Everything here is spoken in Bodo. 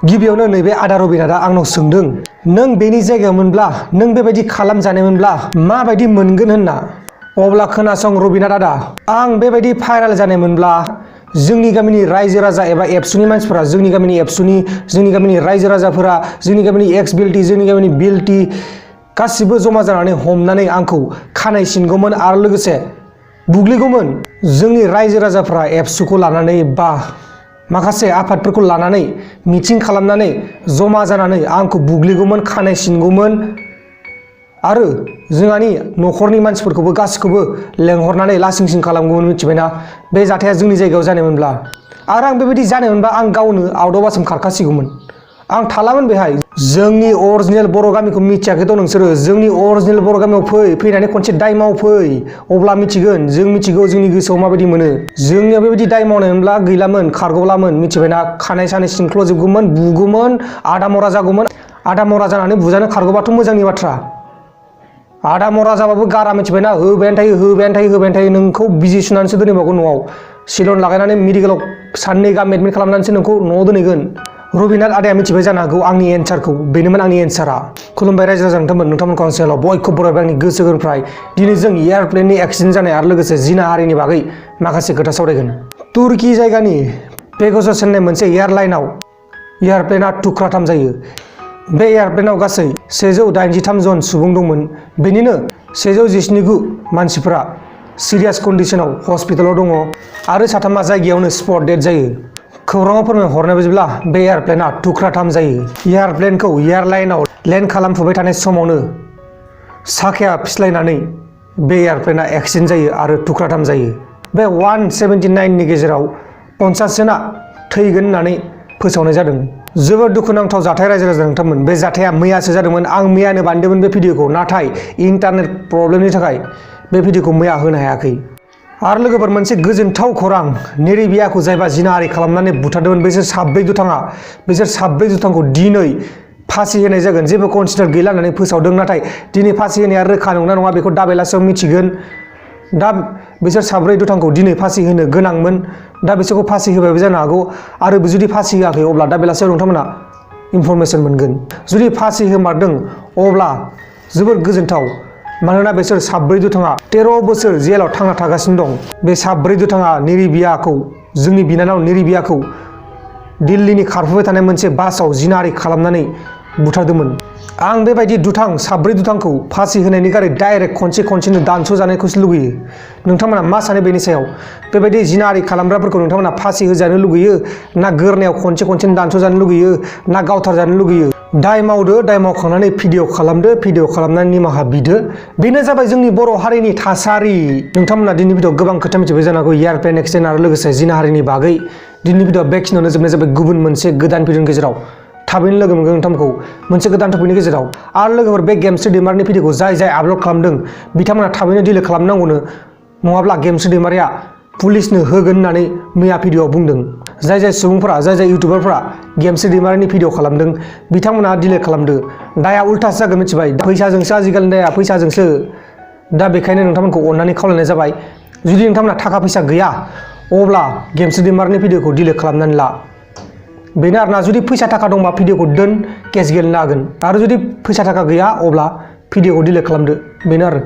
गिबियावनो नैबे आदा रबिनाथआ आंनाव सोंदों नों बेनि जायगायावमोनब्ला नों बेबायदि खालामजानायमोनब्ला माबायदि मोनगोन होनना। अब्ला खोनासं रबिनाथ आदा, आं बेबायदि भाइराल जानायमोनब्ला जोंनि गामिनि रायजो राजा एबा एबसुनि मानसिफोरा, जोंनि गामिनि रायजो राजाफोरा, जोंनि गामिनि एक्स बिएलटि, जोंनि गामिनि बिएलटि गासिबो जमा जानानै हमनानै आंखौ खानाय सिनगौमोन आरो लोगोसे बुग्लिगौमोन। जोंनि रायजो राजाफ्रा एबसुखौ लानानै बा माखासे आफादफोरखौ लानानै मिटिं खालामनानै जमा जानानै आंखौ बुग्लिगौमोन, खानाय सिनगौमोन आरो जोंहानि न'खरनि मानसिफोरखौबो गासिखौबो लेंहरनानै लासिंसिं खालामगौमोन। मिथिबायना? बे जाथाया जोंनि जायगायाव जानायमोनब्ला आरो आं बेबायदि जानायमोनबा आं गावनो आउट अफ आसाम खारखासिगौमोन। आं थालामोन बेहाय। जोंनि अरिजिनेल बर' गामिखौ मिथियाखैथ' नोंसोरो? जोंनि अरिजिनेल बर' गामियाव फैनानै खनसे दाय मावफै, अब्ला मिथिगोन। जों मिथिगौ जोंनि गोसोआव माबायदि मोनो। जोंनियाव बेबायदि दाय मावनायमोनब्ला गैलामोन, खारगौलामोन। मिथिबायना? खानाय सानाय सिनख्ल'जोबगौमोन, बुगौमोन, आदा मरा जागौमोन। आदा मरा जानानै बुजानो खारगौबाथ' मोजांनि बाथ्रा। आदा मरा जाबाबो गारा। मिथिबायना? होबायानो थायो। नोंखौ बिजि सुनानैसो दोनहैबावगोन न'आव। सिलन लागायनानै मेडिकेलाव साननै गाहाम एडमिट खालामनानैसो नोंखौ न'आव दोनहैगोन। रबिनाथ आदाया मिथिबाय जानो हागौ आंनि एन्सारखौ। बेनोमोन आंनि एन्सारा। खुलुमबाय रायजो राजा नोंथांमोनखौ आं चेनेलाव बयखौबो बरायबाय आंनि गोसो गोरबोनिफ्राय। दिनै जों एयारप्लेननि एक्सिडेन्ट जानाय आरो लोगोसे जिना हारिनि बागै माखासे खोथा सावरायगोन। तुर्की जायगानि पेगासास होननाय मोनसे एयारलाइनाव एयारप्लेना थुख्राथाम जायो। बे एयारप्लेनाव गासै 183 जन सुबुं दंमोन। बेनिनो 119 मानसिफोरा सिरियास कन्डिशनाव हस्पिटालाव दङ आरो 3 जायगायावनो स्पट डेथ जायो। खौराङाव फोरमायहरनाय बायदिब्ला बे एयारप्लेना थुख्राथाम जायो। एयारप्लेनखौ एयारलाइनाव लेन्ड खालामफुबाय थानाय समावनो साखाया फिस्लायनानै बे एयारप्लेना एक्सिडेन्ट जायो आरो थुख्राथाम जायो। बे 179 नि गेजेराव 50 जना थैगोन होननानै फोसावनाय जादों। जोबोद दुखुनांथाव जाथाय रायजो राजा नोंथांमोन। बे जाथाया मैयासो जादोंमोन। आं मैयानो बानायदोंमोन बे भिडिअखौ, नाथाय इन्टारनेट प्रब्लेमनि थाखाय बे भिडिअखौ मैया होनो हायाखै। आरो लोगोफोर, मोनसे गोजोनथाव खौरां। नेरेबियाखौ जायबा जिनाहारि खालामनानै बुथारदोंमोन बिसोर 4 दुथांखौ दिनै फासि होनाय जागोन। जेबो कनसिडार गैला होननानै फोसावदों, नाथाय दिनै फासि होनाया रोखा नंगौना नङा बेखौ दा बेलासियाव मिथिगोन। दा बिसोर 4 दुथांखौ दिनै फासि होनो गोनांमोन। दा बिसोरखौ फासि होबायबो जानो हागौ आरो जुदि फासि होआखै अब्ला दा बेलासियाव नोंथांमोना इनफरमेसन मोनगोन। जुदि फासि होमारदों अब्ला जोबोद गोजोनथाव, मानोना बिसोर 4 दुथाङा 13 बोसोर जेलाव थांना थागासिनो दं। बे 4 दुथाङा नेरेबियाखौ, जोंनि बिनानाव नेरेबियाखौ दिल्लीनि खारफुबाय थानाय मोनसे बासाव जिनाहारि खालामनानै बुथारदोंमोन। आं बेबायदि 4 दुथांखौ फासि होनायनि गारै डाइरेक्ट खनसेनो दानस'जानायखौसो लुगैयो। नोंथांमोना मा सानो बेनि सायाव? बेबायदि जिनाहारि खालामग्राफोरखौ नोंथांमोना फासि होजानो लुगैयो ना गोरनायाव खनसेनो दानस'जानो लुगैयो ना गावथारजानो लुगैयो? दाय मावदो, दाय मावखांनानै भिडिअ खालामदो, भिडिअ खालामनानै निमाहा बिदो। बेनो जाबाय जोंनि बर' हारिनि थासारि। नोंथांमोना दिनैनि भिडिअ गोबां खोथा मिथिबाय जानो हागौ एयारप्लेन एक्सिडेन्ट आरो लोगोसे जिनाहारिनि बागै। दिनैनि भिडिअ बेखिनियावनो जोबनाय जाबाय। गुबुन मोनसे गोदान भिडिअनि गेजेराव थाबैनो लोगो मोनगोन नोंथांमोनखौ मोनसे गोदान टपिकनि गेजेराव। आरो लोगोफोर, बे गेमस्रि दैमारिनि भिडिअखौ जाय आपल'ड खालामदों बिथांमोना थाबैनो डिलिट खालामनांगौनो, नङाब्ला गेमस्रि दैमारिया पुलिसनो होगोन होननानै मैया भिडिअआव बुंदों। जाय सुबुंफोरा, जाय इउटुबारफोरा गेमस्रि दैमारिनि भिडिअ खालामदों बिथांमोना डिलिट खालामदो। दाया उल्थासो जागोन, मिथिबाय? फैसाजोंसो आजिखालि दाया, फैसाजोंसो। दा बेखायनो नोंथांमोनखौ अननानै खावलायनाय जाबाय, जुदि नोंथांमोना थाखा फैसा गैया अब्ला गेमस्रि दैमारिनि भिडिअखौ डिलिट खालामनानै ला। बेनो आरोना। जुदि फैसा थाखा दंबा भिडिअखौ दोन, केस गेलेनो हागोन। आरो जुदि फैसा थाखा गैया अब्ला भिडिअखौ डिलिट खालामदो। बेनो आरो।